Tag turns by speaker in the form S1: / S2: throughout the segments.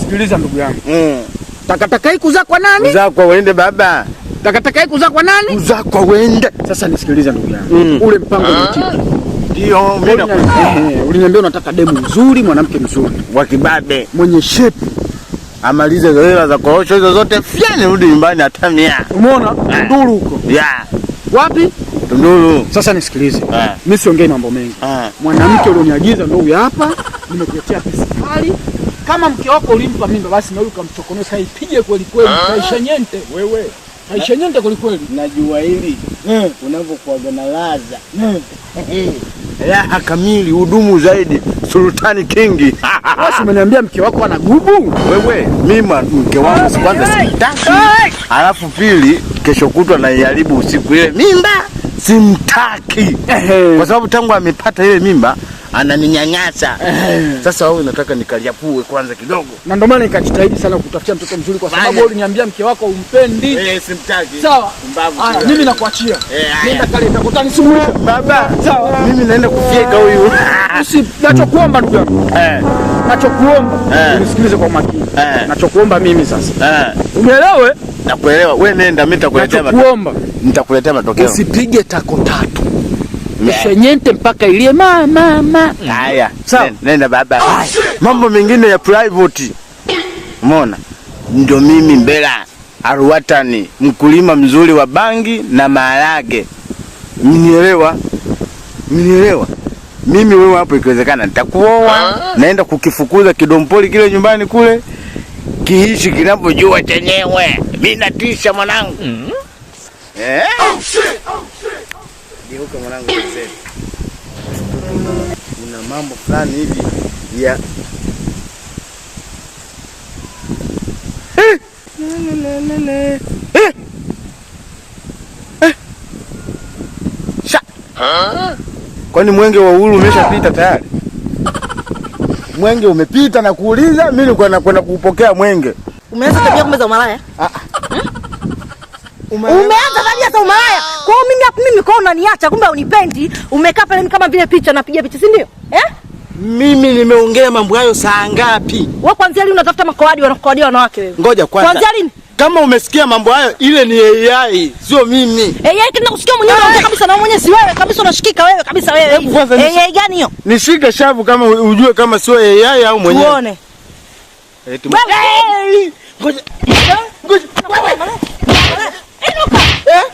S1: Sikiliza ndugu yangu. Takataka hii kuzaa kwa nani?
S2: Kuzaa kwa wende baba.
S1: Takataka hii kuzaa kwa nani?
S2: Kuzaa kwa wende.
S1: Sasa nisikilize ndugu yangu. Ule mpango ni tiki.
S2: Ndio, mimi
S1: Uliniambia unataka demu mzuri, mwanamke mzuri
S2: wa kibabe,
S1: mwenye shape.
S2: Amalize hela za korosho hizo zote, fya nirudi nyumbani hata mia.
S1: Umeona? Tunduru huko.
S2: Yeah.
S1: Wapi?
S2: Tunduru.
S1: Sasa nisikilize. Mimi siongei mambo mengi. Mwanamke ulioniagiza ndio huyu hapa. Nimekuletea pesa kali. Kama mke wako ulimpa mimba basi na huyu kamchokonoe, kaipige kweli kweli, kaisha nyente wewe. Kaisha nyente kweli kweli.
S2: Najua hili. Unavyokuaga na laza. Raha kamili, hudumu zaidi, Sultani Kingi.
S1: Basi umeniambia mke wako ana gubu?
S2: Wewe, mimi mke wangu kwanza simtaki. Alafu pili, kesho kutwa naiharibu usiku ile mimba simtaki. Kwa sababu tangu amepata ile mimba ananinyanyasa. Sasa wewe unataka nikaliapue kwanza kidogo.
S1: Na ndio maana nikajitahidi sana kutafutia mtoto mzuri kwa sababu wewe uliniambia mke wako umpendi.
S2: Simtaki.
S1: Sawa.
S2: Mbavu.
S1: Mimi nakuachia. Nenda kale nitakutana nisumbue.
S2: Baba.
S1: Sawa.
S2: Mimi naenda kufyeka huyu.
S1: Nachokuomba ndugu yangu. Nachokuomba. Unisikilize kwa makini. Nachokuomba mimi sasa. Unielewe?
S2: Nakuelewa. Wewe nenda, mimi nitakuletea matokeo.
S1: Nachokuomba.
S2: Nitakuletea matokeo.
S1: Usipige tako tatu. Mshenyente mpaka ilie ma ma ma.
S2: Haya,
S1: sawa.
S2: Nenda baba. Mambo mengine ya private. Umeona? Ndio mimi Mbela Aruwatani, mkulima mzuri wa bangi na maharage. Mnielewa? Mnielewa? Mimi wewe hapo ikiwezekana nitakuoa, naenda kukifukuza kidompoli kile nyumbani kule. Kiishi kinapojua chenyewe. Mimi natisha mwanangu. Eh?
S3: Oh shit. Oh shit.
S2: Geuka mwanangu mzee. Una mambo fulani hivi ya Sha. Kwani mwenge wa uhuru umeshapita tayari? Mwenge umepita na kuuliza, mimi nilikuwa nakwenda kuupokea mwenge.
S4: Umeanza tabia kumbe za umalaya? Umeanza tabia za umalaya. Kwa hiyo mimi hapo mimi kwa unaniacha kumbe unipendi. Umekaa pale kama vile picha napiga picha, si ndio?
S2: Mimi nimeongea mambo hayo saa ngapi?
S4: Wewe kuanzia lini unatafuta makoadi wanakoadia wanawake wewe?
S2: Ngoja kwanza.
S4: Kuanzia lini?
S2: Kama umesikia mambo hayo ile ni AI, sio mimi.
S4: AI kina kusikia mwenyewe unaongea kabisa na mwenyewe si wewe kabisa unashikika wewe kabisa wewe.
S2: Hebu kwanza
S4: AI gani hiyo?
S2: Nishike shavu kama ujue kama sio AI au mwenyewe.
S4: Tuone.
S2: Wewe. Ngoja. Ngoja.
S4: Inuka.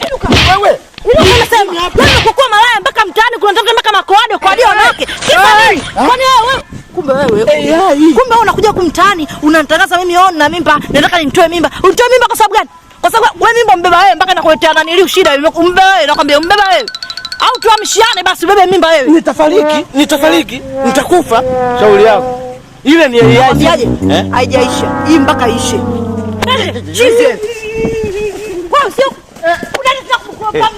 S4: Inuka.
S2: Wewe.
S4: Inuka unasema. Wewe unakuwa malaya mpaka mtaani kuna tafuta mpaka makoado kwa ajili ya wanawake. Kisa nini? Kwani wewe kumbe wewe kumbe wewe unakuja kumtaani unanitangaza mimi na mimba, nataka nimtoe mimba. Unitoe mimba kwa sababu gani? Kwa sababu wewe mimba mbeba wewe mpaka nakuletea nani ili shida umbeba wewe, nakwambia umbeba wewe. Au tuamshiane basi ubebe mimba wewe.
S2: Nitafariki, nitafariki, nitakufa. Shauri yako. Ile ni AI.
S4: Nakwambiaje? Haijaisha. Hii mpaka ishe. Chizi. Wewe sio unanitaka kukupa